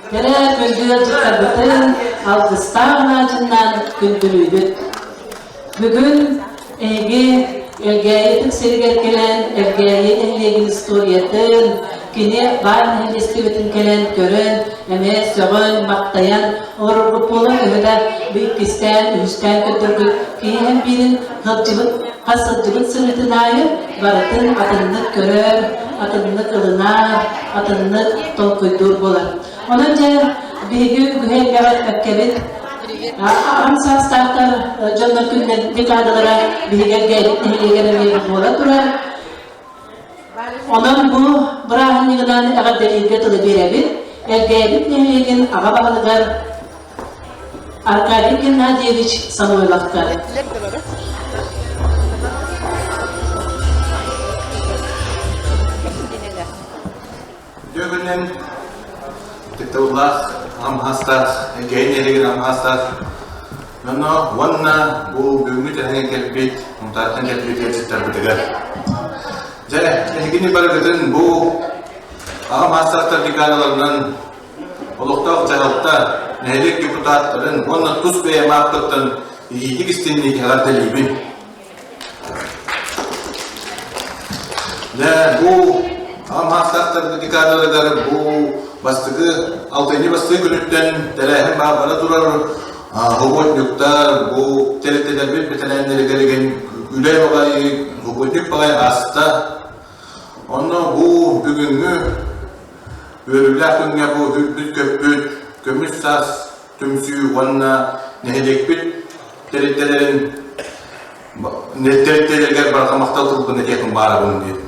Кэрэ күндү ыалдьыттарбытын алгыстаах алаадьыннан күндүлүүбүт. Бүгүн эһиги Элгээйи ытык сиригэр кэлэн Элгээйи нэһилиэгин историятын, кини баай нэһилиэстибэтин кэлэн көрөн, эмиэ сөҕөн, махтайан олороргут буолан төһө да бу иккистээн, үһүстээн көрдөргүт киһи иһэн биирин сылдьыбыт, хас сылдьыбыт сырыытын аайы барытын атыннык көрөр, атыннык ылынар, атыннык толкуйдуур буолар. Онон дьэ биһиги үгүһү элбэҕи эппэккэбит. Аҕам саастаахтар дьоннор күннэр декадалара биһиги Элгээйбит нэһилиэгэр эмиэ буола турар. Онон бу бырааһынньыгынан эҕэрдэлииргэ тылы биэрэбит. Элгээйбит нэһилиэгин аҕа баһылыгар Аркадий Геннадьевич Самойловка. Үтүө күнүнэн ытыктабыллаах амһаастаах, Эдьээй нэһилиэгин амһаастаах дьоно уонна бу бүгүҥҥү тэһэҥҥэ кэлбит, Мунтаартан кэлбит ыалдьыттарбытыгар. Дьэ, эһигини барыгытын бу аҕам аастаахтар декадаларынан олохтоох дьаһалта, нэһилиэк депутаттарын уонна тус бэйэм ааппыттан итиитик истиҥник эҕэрдэлиибин. Дьэ, бу аҕам декадаларыгар бу бастакы алтынньы бастакы күнүттэн тэрээһин бара турар хобуотньуктар бу тэрилтэлэрбит бэтэрээннэригэр үлэ баҕайы хобуотньук баҕайы ааста. Онно бу бүгүҥҥү үөрүүлээх күҥҥэ бу үрбүт-көппүт көмүс саас түмсүү уонна нэһилиэкпит тэрилтэлэрин тэрилтэлэригэр барҕа махтал тылбын этиэхпин баарабын диэн.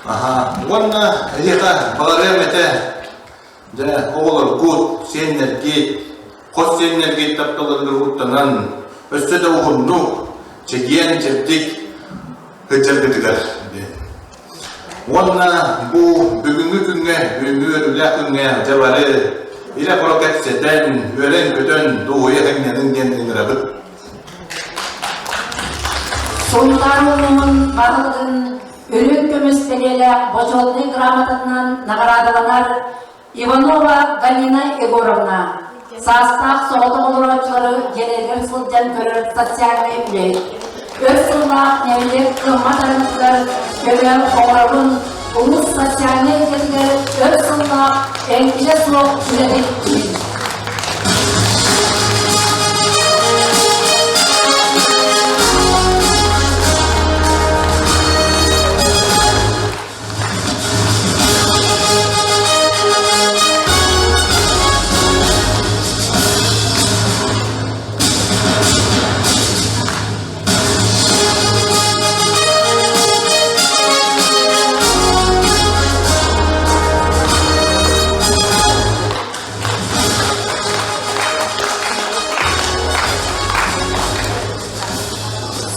Аха. Уонна эһиэхэ баҕарыам этэ, дьэ, оҕолоргут, сиэннэргит, хос сиэннэргит тапталларыгар уктанан, өссө да уһуннук, чэгиэн, чэбдик сылдьаргытыгар диэн. Уонна бу бүгүҥҥү күҥҥэ, бүгүҥҥү үөрүүлээх күҥҥэ дьэ бары илэ-хоро кэпсэтэн, үөрэн-көтөн, дуоһуйа сынньаныҥ диэн ыҥырабыт. Сунтаар улууһун баһылыгын үрүҥ көмүс бэлиэлээх бочуотунай грамотатынан наҕараадаланар Иванова Галина Егоровна, саастаах соҕотох олорооччулары дьиэлэригэр сылдьан көрөр социальнай үлэһит. Өр сыллаах нэһилиэк кыаммат араҥатыгар көмө оҥорорун улуус социальнай эйгэтигэр өр сыллаах эҥкилэ суох үлэһит киһи.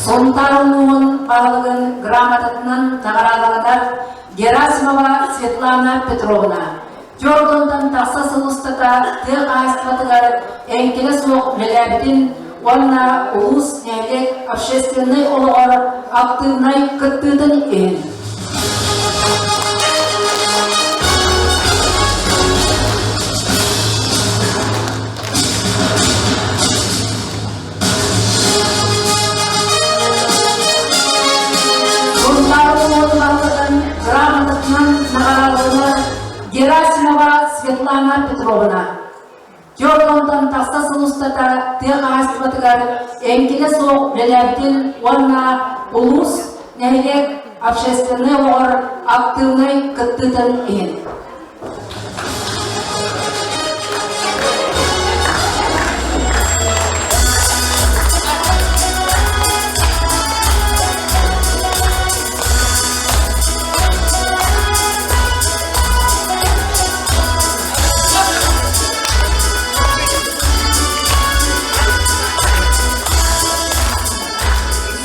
Сунтаар улууһун баһылыгын грамотатынан наҕараадаланар Герасимова Светлана Петровна Дьордонтон тахса сыл устата тыа хаһаайыстыбатыгар эҥкилэ суох үлэлээбитин уонна улуус нэһилиэк общественнай олоҕор актыыбынай кыттыытын иһин. Сунтаар улууһун баһылыгын грамотатынан наҕараадаланар Герасимова Светлана Петровна. Дьорҕонтон тахса сыл устата тыа хаһаайыстыбатыгар эҥкилэ суох үлэлээбитин уонна улуус, нэһилиэк общественнай олоҕор актыыбынай кыттыытын иһин.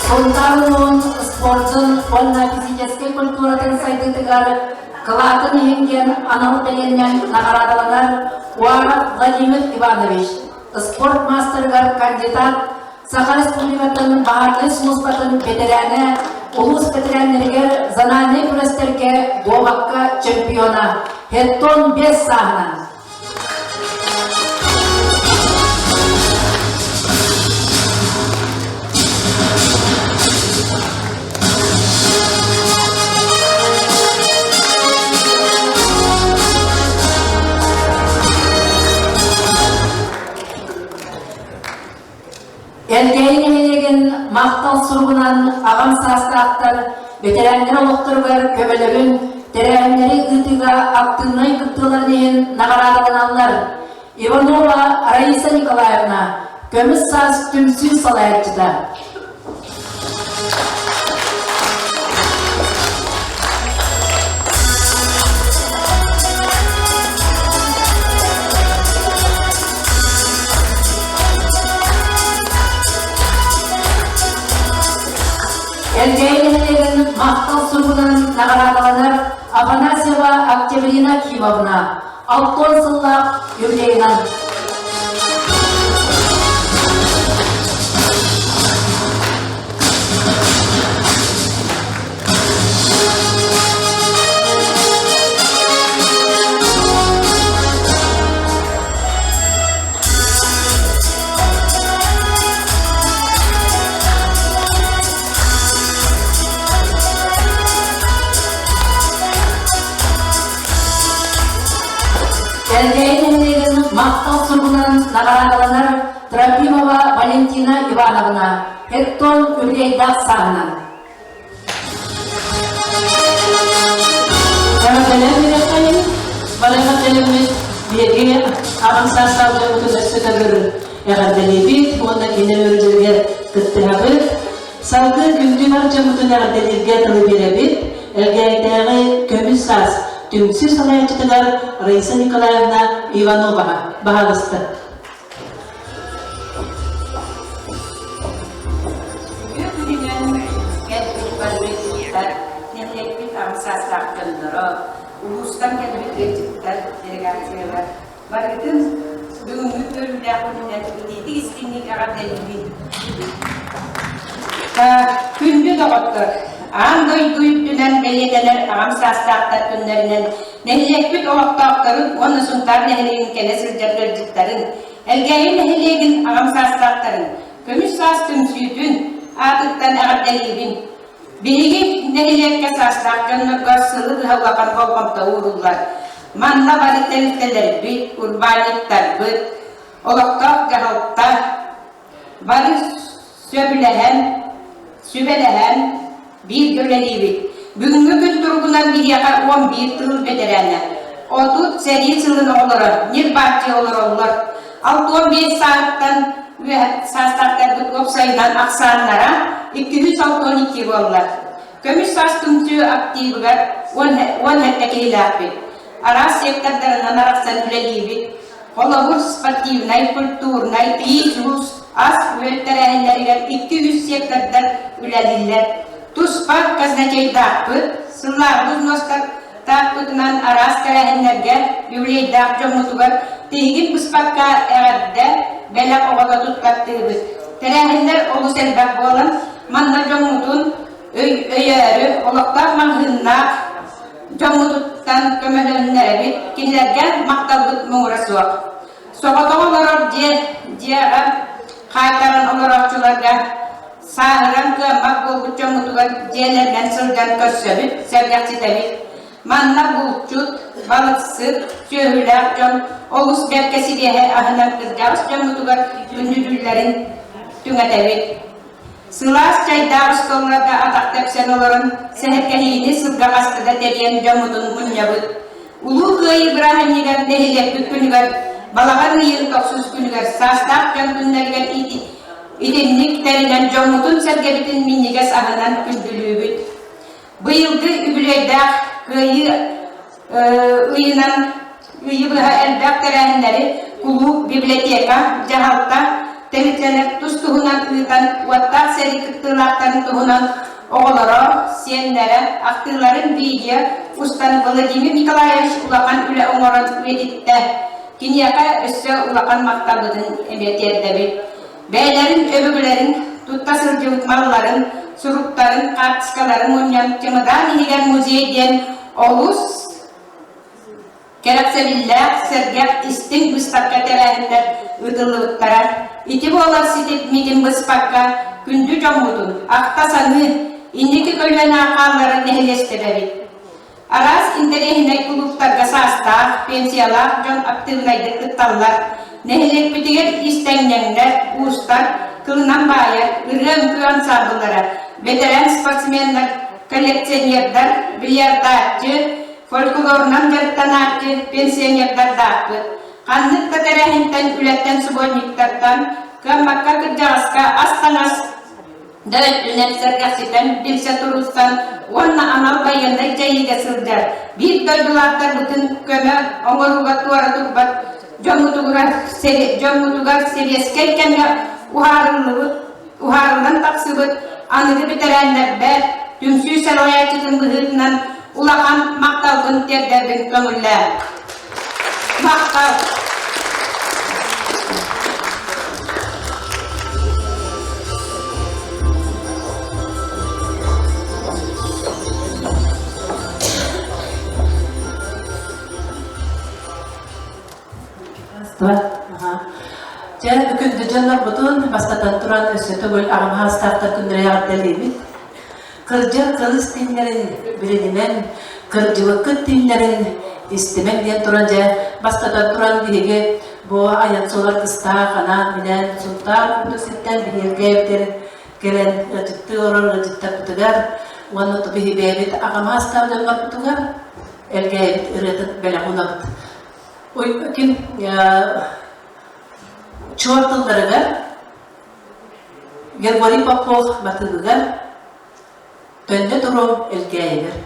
Сунтаар улууһун спордун уонна физическэй культуратын сайдыытыгар кылаатын иһин диэн анал бэлиэннэн наҕараадаланар Уаров Владимир Иванович, спорт маастарыгар кандидат, Саха Республикатын баһаарынай службатын бэтэрээнэ, улуус бэтэрээннэригэр зональнай күрэстэргэ дуобакка чемпиона, Хеттон 5 сааһынан. Элгээйи нэһилиэгин махтал суругунан аҕам саастаахтар бэтэрээннэр олохторугар көмөлөрүн, тэрээһиннэри ыытыыга актыыбынай кыттыыларын иһин наҕараадаланаллар. Иванова Раиса Николаевна, Көмүс саас түмсүү салайааччыта. Элгээйи нэһилиэгин махтал суругунан наҕараадаланар Афанасьева Октябрина Кимовна, Алтон сыллаах юбилейынан. Элгээйи нэһилиэгин махтал суругунан наҕараадаланар Трофимова Валентина Ивановна, Хеттон Үбүлүөйдээх сааһынан. Эҕэрдэлээн үөрэххэйин, барыга кэлэммит биһиги аҕам саастаах дьоммутун өссө төгүл эҕэрдэлиибит уонна кинилэр үөрүүлэригэр кыттыһабыт. Салгыы күндү бар дьоммутун эҕэрдэлииргэ тылы биэрэбит. Элгээйитээҕи көмүс саас түмсүү салайааччытыгар Раиса Николаевна Ивановаҕа баһаалыста. Үтүө күнүнэн кэлбит барбыттар, нэһилиэкпит аҕыс саастаах дьонноро, улуустан кэлбит ыалдьыттар, делегациялар барыгытын бүгүҥҥү үөрүүлээх күнүнэн итиитик истиҥник эҕэрдэлиибин. Күндү доҕоттор, аан дойду үрдүнэн бэлиэтэнэр аҕам саастаахтар күннэринэн нэһилиэкпит олохтоохторун уонна Сунтаар нэһилиэгин кэлэ сылдьар ыалдьыттарын, Элгээйи нэһилиэгин аҕам саастаахтарын Көмүс саас түмсүүтүн аатыттан эҕэрдэлиибин. Биһиги нэһилиэккэ саастаах дьоннорго сылы быһа улахан болҕомто ууруллар. Манна бары тэрилтэлэрбит, урбаанньыттарбыт, олохтоох дьаһалта бары сөбүлэһэн, сүбэлэһэн бииргэ үлэлиибит. Бүгүҥҥү күн туругунан биһиэхэ 11 тыыл бэтэрээнэ, 30 сэрии сылын оҕолоро ньир-бааччы олороллор. 65 сааһыттан үөһэ саастаахтарбыт уопсайынан ахсааннара 262 буолла. Көмүс саас түмсүү активыгар 17 киһилээхпит. Араас сектордарынан арахсан үлэлиибит. Холобур, спортивнай, культурнай, иис-уус, ас-үөл тэрээһиннэригэр 2-3 сектордар үлэлииллэр. Туспа казначейдаахпыт, сыллааҕы взностар тааппытынан араас тэрээһиннэргэ юбилейдаах дьоммутугар тиһигин быспакка эҕэрдэ, бэлэх оҕото туттартыыбыт. Тэрээһиннэр олус элбэх буолан, манна дьоммутун өйөөрү олохтоох маҕаһыыннаах дьоммутуттан көмөлөһүннэрэбит, кинилэргэ махталбыт муҥура суох. Соҕотох олорор дьиэ дьиэҕэ хаайтаран олорооччуларга сааһыран кыаммат буолбут дьоммутугар дьиэлэринэн сылдьан көрсөбүт, сэргэхситэбит. Манна булчут, балыксыт, сүөһүлээх дьон олус бэркэ сибиэһэй аһынан кырдьаҕас дьоммутугар күндүлүүллэрин түҥэтэбит. Сылаас чайдаах остуолларга атах тэпсэн олорон сэһэргэһиини сылга хаста да тэрийэн дьоммутун мунньабыт. Улуу Кыайыы бырааһынньыгар нэһилиэкпит күнүгэр, балаҕан ыйын тохсус күнүгэр саастаах дьон күннэригэр итинник тэринэн дьоммутун-сэргэбитин минньигэс аһынан күндүлүүбүт. Быйылгы үбүлүөйдээх Кыайыы ыйынан ыйы быһа элбэх тэрээһиннэри кулууп, библиотека, дьаһалта тэрилтэлэр тус-туһунан ыытан уоттаах сэрии кыттыылаахтарын туһунан оҕолоро, сиэннэрэ ахтыыларын видео устан Владимир Николаевич улахан үлэ оҥорон үйэтиттэ. Киниэхэ өссө улахан махталбытын эмиэ тиэрдэбит. Бэйэлэрин өбүгэлэрин тутта сылдьыбыт малларын, суруктарын, хаартыскаларын мунньан чемодан иһигэр музей диэн олус кэрэхсэбиллээх, сэргэх, истиҥ быыстапка тэрээһиннэр ыытыллыбыттара. Ити буолар ситиммитин быспакка күндү дьоммутун ахта-саныы, инники көлүөнэ хаалларан нэһилиэстэбэбит. Араас интэриэһинэй кулууптарга саастаах, пенсиялаах дьон актыыбынайдык кытталлар. Нэһилиэкпитигэр иистэҥньэҥнэр, уустар, кылынан баайар, ырыа-үҥкүү ансаамбыллара, бэтэрээн спортсменнар, коллекционердар, бильярдааччы, фольклорунан дьарыктанааччы пенсионердардаахпыт. Ханнык да тэрээһинтэн, үлэттэн субботниктартан, кыаммакка кырдьаҕаска ас-таҥас да өттүнэн сэргэхситэн, билсэ туруорсан уонна анал байыаннай дьайыыга сылдьар биир дойдулаахтарбытын көмө оҥорууга туора турбат дьоммутугар, дьоммутугар сэбиэскэй кэмҥэ уһаарыллыбыт, уһаарыллан тахсыбыт аныгы бэтэрээннэрбэр түмсүү салайааччытын быһыытынан улахан махталбын тиэрдэрбин көҥүллээ. Махтал! Дьэ, күндү дьоннорбутун бастатан туран өссө төгүл аҕам хаастаахтар күннэрэ эҕэрдэлиибит. Кырдьар кырыс тиҥнэрин билининэн, кырдьыбыккыт тиҥнэрин истимэҥ диэн туран дьэ, бастатан туран биһиги бу айан суолар кыстаах анаан-минээн Сунтаар курдук сиртэн биһиэргээбитин кэлэн ыалдьыттыы олорор ыалдьыттарбытыгар уонна биһи бэйэбит аҕам аастаах дьоннорбутугар элгээбит ырыатын бэлэх уунабыт. Ким чуор тылларыгар Григорий Попов матыыбыгар Төннө туруом Элгээйигэр.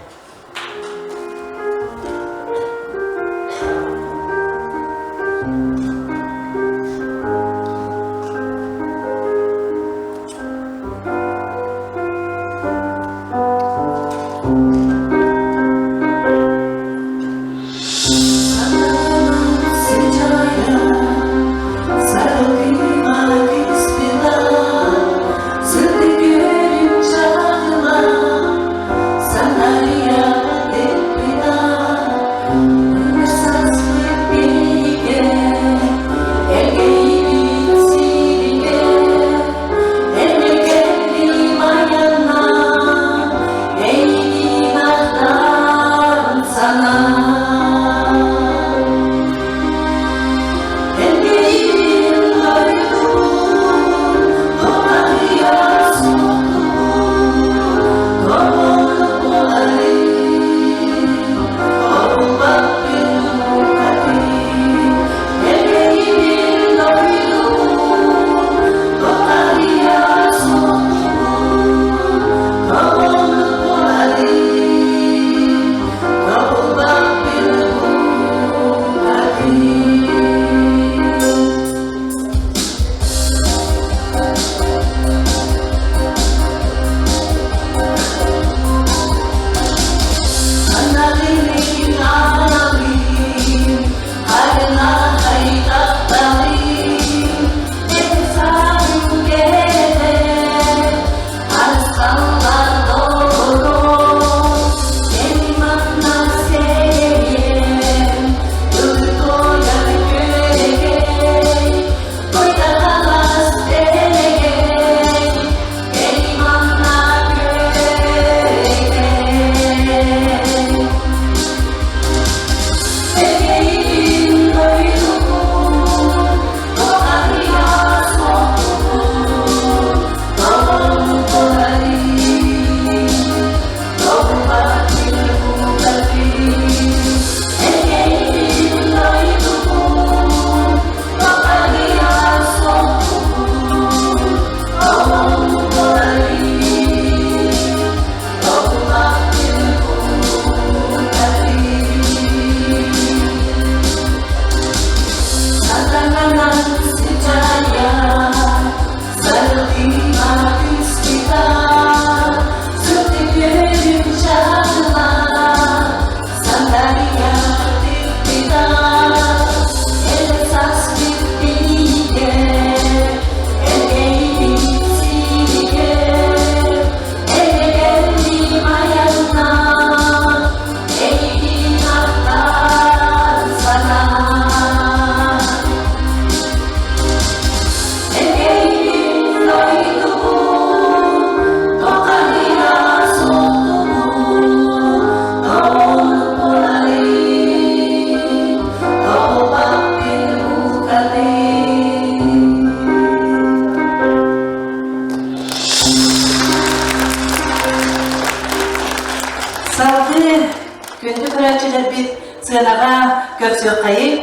сценаҕа көрсүөххэйиҥ.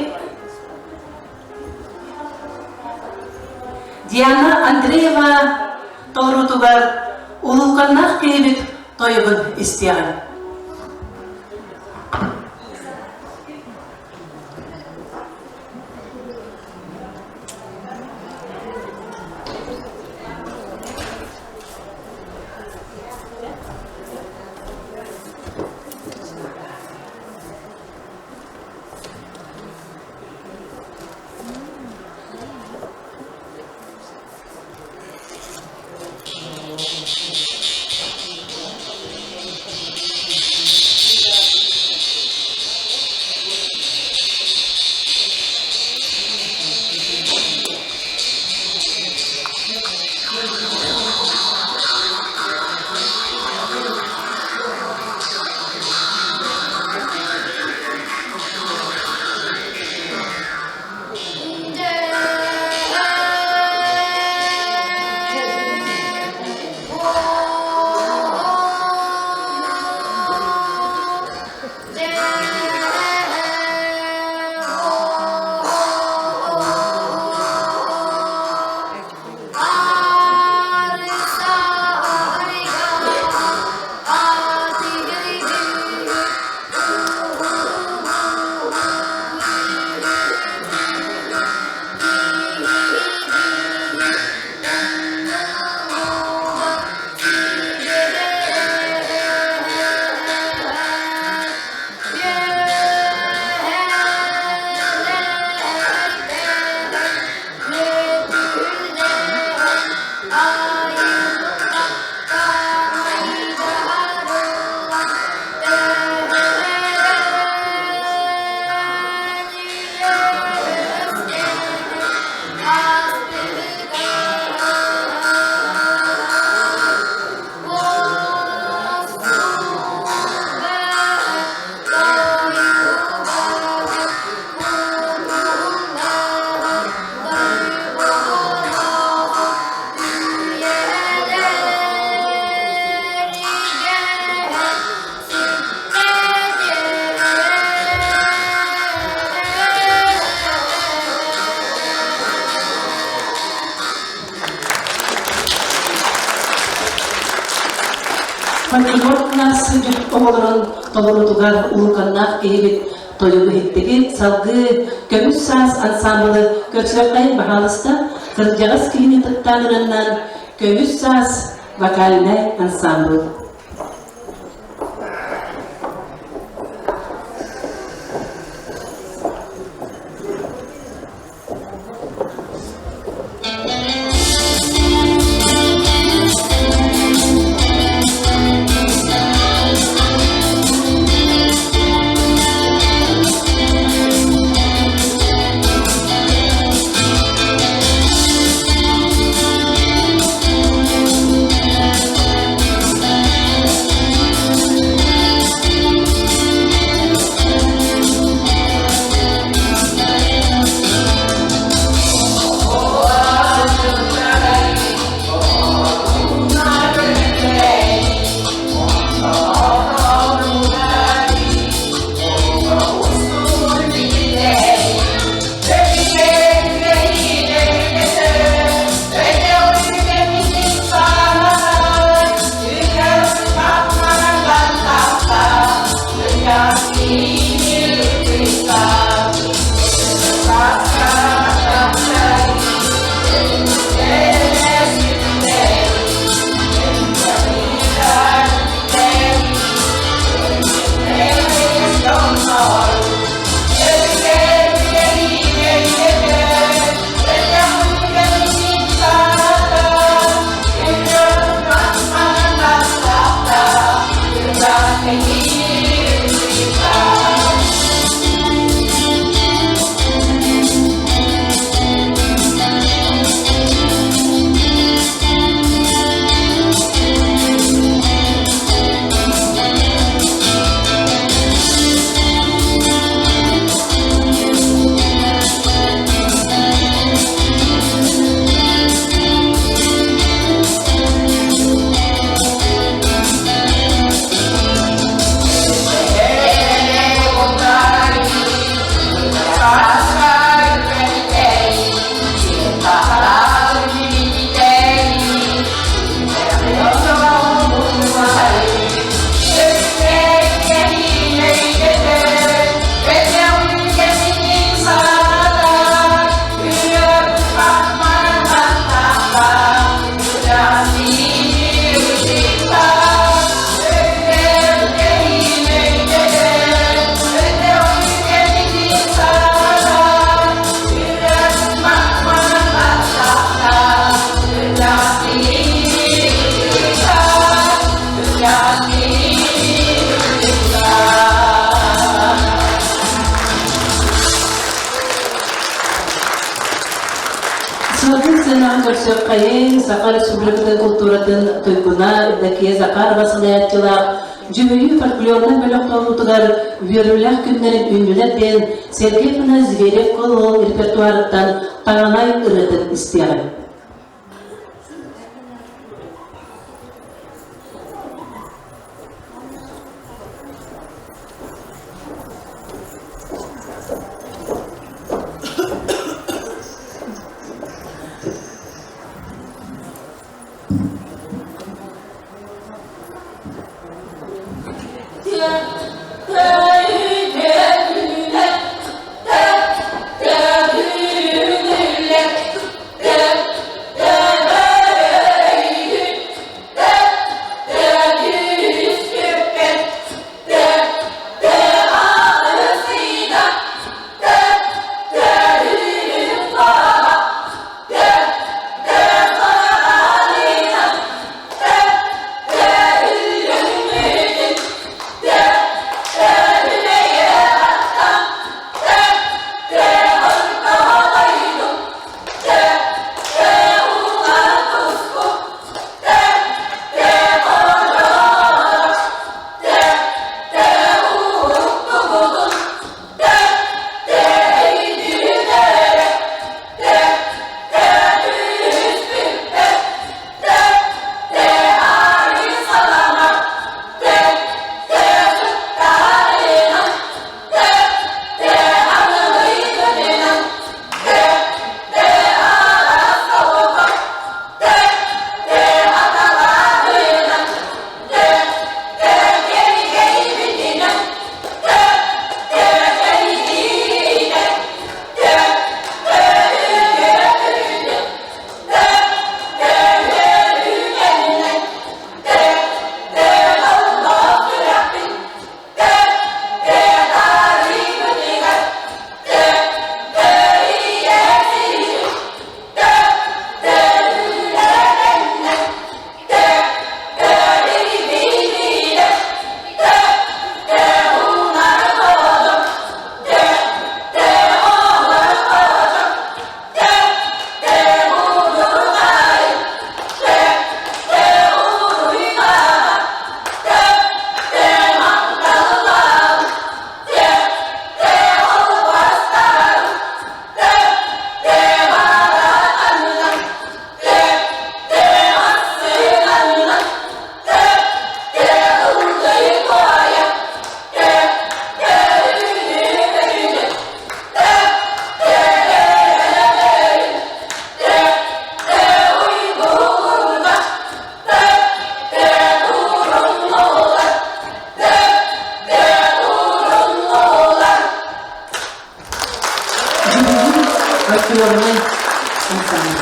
Диана Андреева толоруутугар улууканнаах киһибит тойугун истиэҕиҥ. Патриот сылдьыбыт оҕолорун толоруутугар улууканнаах киһибит тойугу иһиттигит, салгыы Көмүс саас ансаамбылы көрсүөххэйин баһаалыста, кырдьаҕас киһини тыттаанырыннан Көмүс саас вокальнай ансаамбыл. Салгын сыанаҕа көрсүөххэйиҥ, Саха Республикатын култууратын туйгуна Евдокия Захарова салайааччылаах Дьүһүйүү фольклорнай бөлөх толуутугар үөрүүлээх күннэрин үүннүлэр диэн Сергей Афанасьевич Зверев-Колол репертуарыттан таҥалай ырыатын истиэҕиҥ. Фольклорнай ансамбль.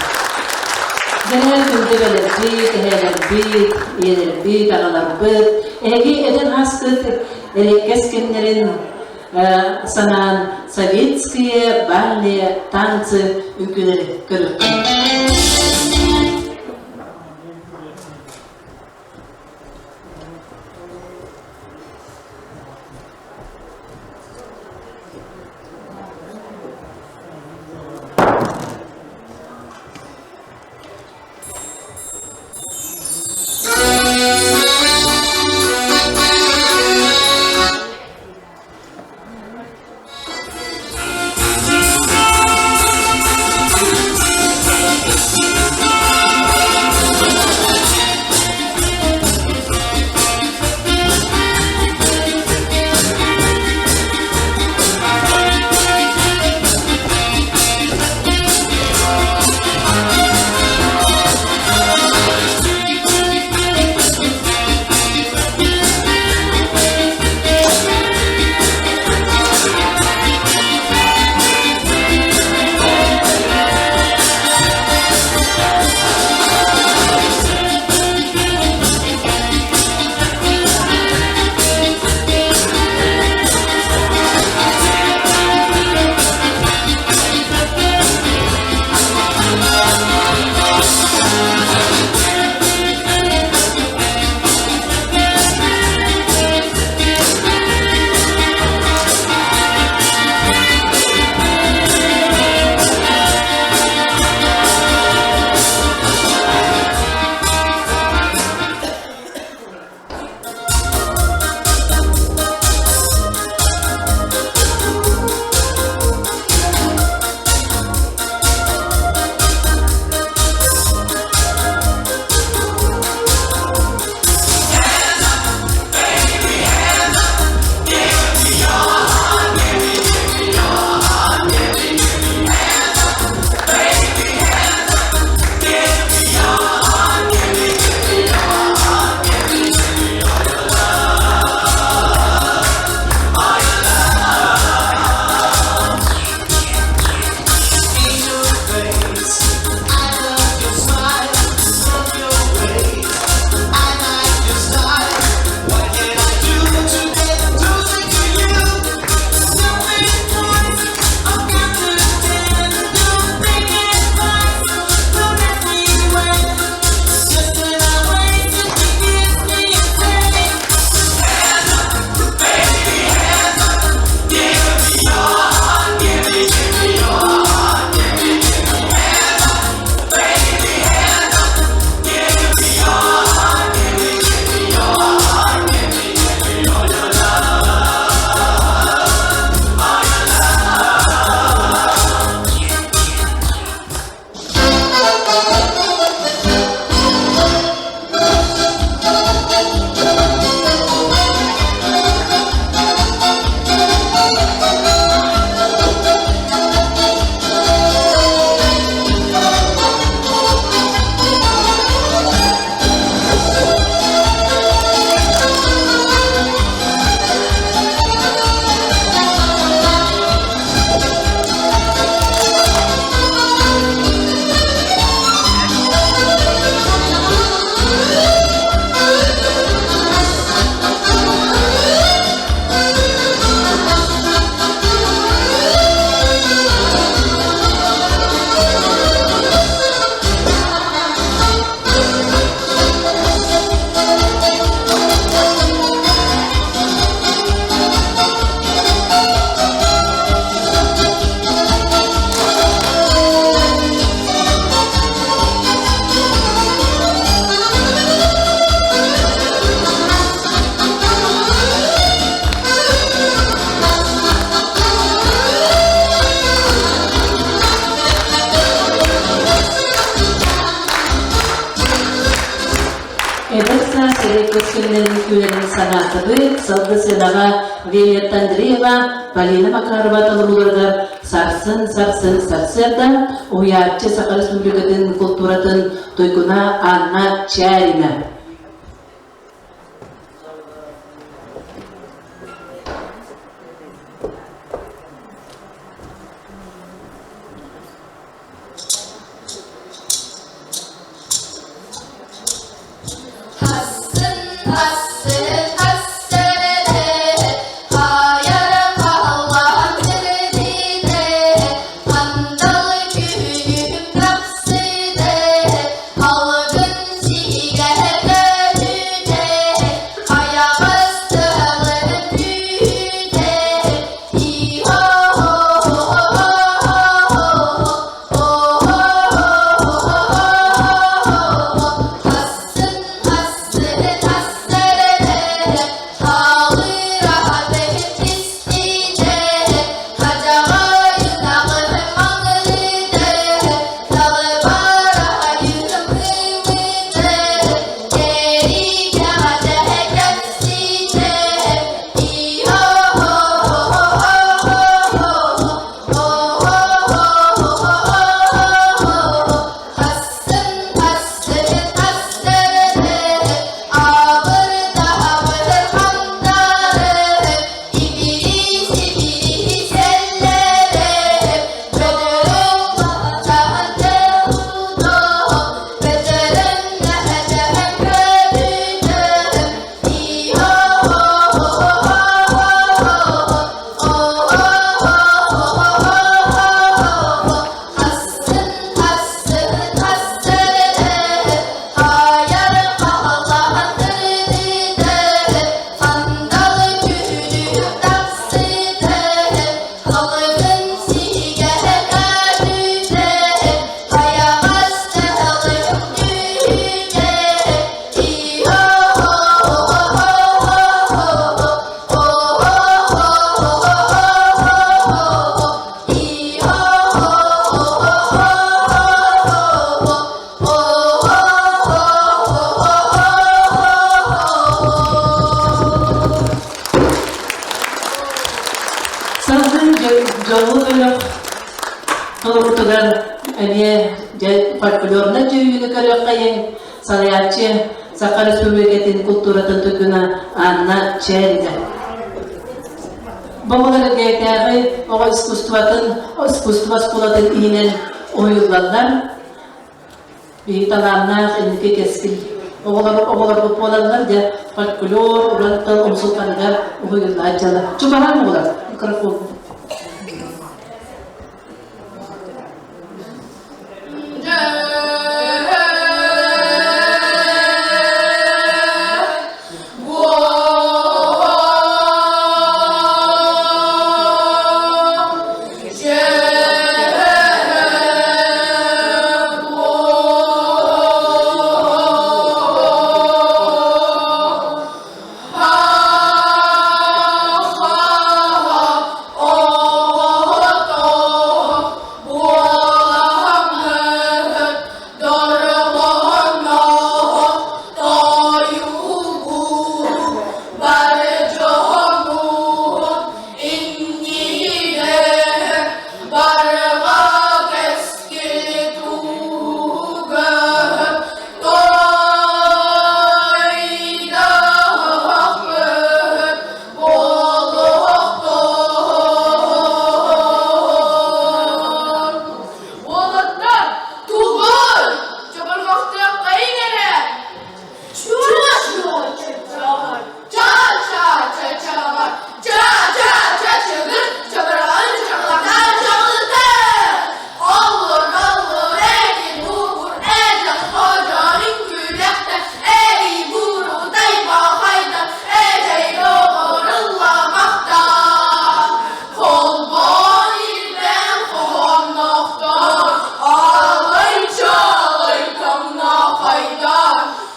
Дьэ, күндү бэлэрбит, эһээлэрбит, ийэлэрбит, аҕаларбыт, эһиги эдэр ааспыт эриэккэс кэмнэрин санаан советские бальные танцы үҥкүүлэри көрүөххэ. көстүмнэрин күүлэрин санаатыбыт. Сылгы сыанаҕа Виолетта Андреева, Полина Макарова толорууларыгар сарсын, сарсын, сарсыарда уһуйааччы Саха Республикатын култууратын туйгуна Анна Чярина. Хасын, хасын, хассэрэ, хайара халлаан сирдиде, хандал күнүм тахсыде, алгын сигэ көтүтэ, хайаҕас тыалым түүтэ, Салгыы дьолу бөлөх толорутугар эмиэ фольклорнай дьүһүйүүнү көрүөххэйиҥ салайааччы Саха Республикатын култууратын туйгуна Анна Чээринэ. Бу Элгээйитээҕи оҕо искусствотын искусство оскуолатын иһинэн уһуйуллаллар. Биһиги талааннаах инники кэскил оҕолор оҕолорбут буолаллар дьэ фольклор, уран тыл умсулҕаныгар уһуйуллаат дьыала. Чугаһаан оҕолор микрофон. Уолаттар, тугуй? Чобурҕахтыаххайыҥ эрэ!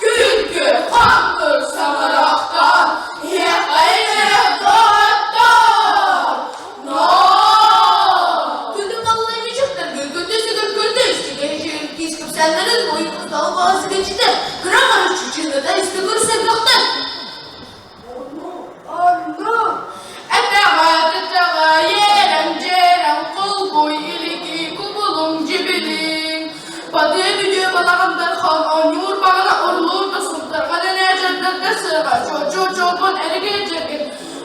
Күлкү хаппыр саҥарахтаан, Батыа бүдүө балаҕан дархан оонньуур баҕана орулуур да сунтарҕан энээдьэрдэргэ сыаҕа чуочуо чуолбан эрэгэй дьэргин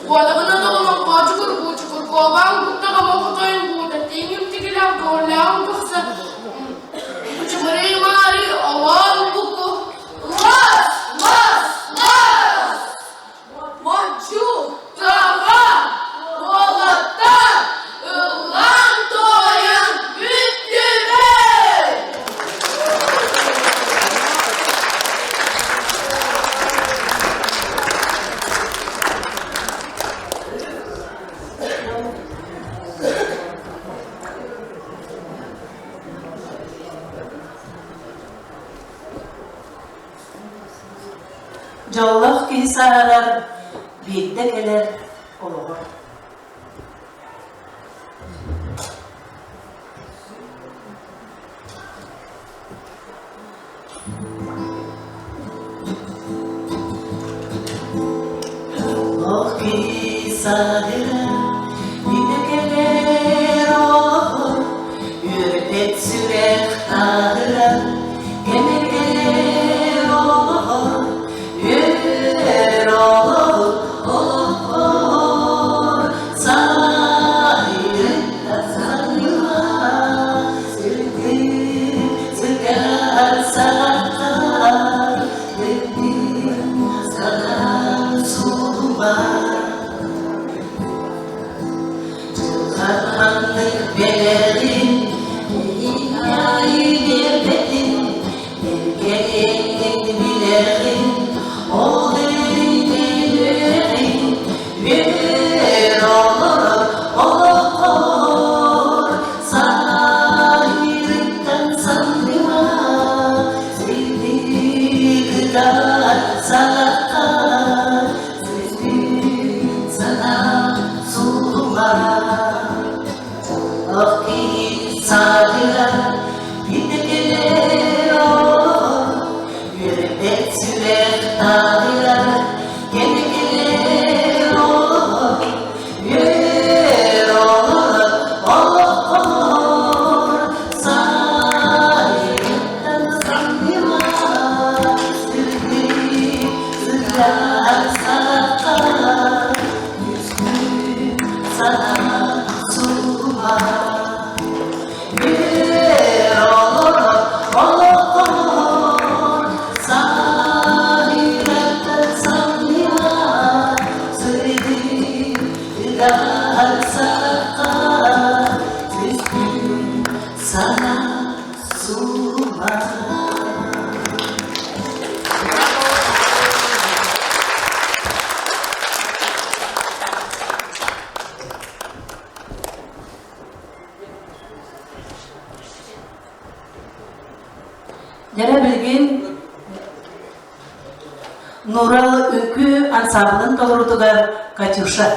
Уодаҕына доҕолоҥ хоочукур буучукур куобаан куттаҕа моҕотойун буута тииҥим тигилээх дуоллааҕым көхсө Кучумарый маары олоон буку лас лас лас Мочу таҕа уолаттар ыллаан туойан бүттүбүт! Дьоллоох киһи сааһырар, биирдэ кэлэр олоҕор. Олох киһи сааһырар, биирдэ кэлэр олоҕор, үөрбэт сүрэх тааһырар, кэмэ кэлэр олоҕор, үөр олоҕун олоххор сааһырыттан саныма, сүрдүк сүргэр саҕахтар, үрдүк санаан суолума. Дьылҕан бэлэҕин иҥаайы биэрбэтин, бэргэһиэҥҥин билэҕин, ол эрин үөрэҕин, үөр олорор олоххор сааһырыттан санныма, сирдии кытар саҕахтар, Сүрдүүн санаа сууллар, Дьоллоох киһи саатыгар биирдэ кэлэр олоҕор, Үөрбэт сүрэх таайар, кэмэ кэлэр олоҕор, Үөр олорор олоххор саайыттан санныма, Сүрдүү Sana suma. Дьэрэ билигин Нурал үҥкүү ансамблын толоруутугар Катюша.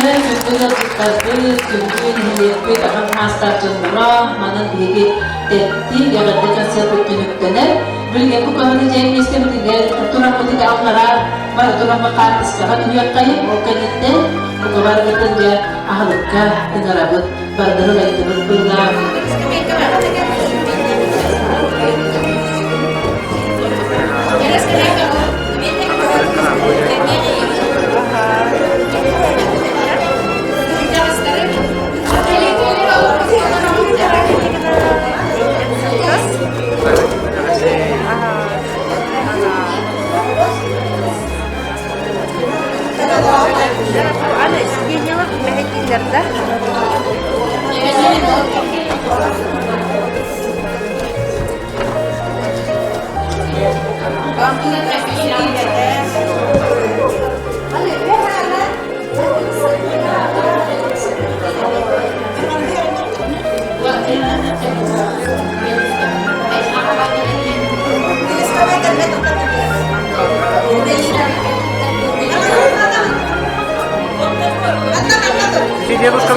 Күндү ыалдьыттарбыт, күндү нэһилиэкпит аҕам саастаах дьонноро, манан биһиги тэттик эҕэрдэ концерпыт түмүктэнэр. Билигин бу кыһыны дьэ миэстэбитигэр тураммытыгар аллараа бары тураммыт хаартыскаҕа түһүөххэйин, ол кэнниттэн бука барыгытын дьэ аһылыкка ыҥырабыт, барыгытын ыйдыбыт быылаах. Девушка,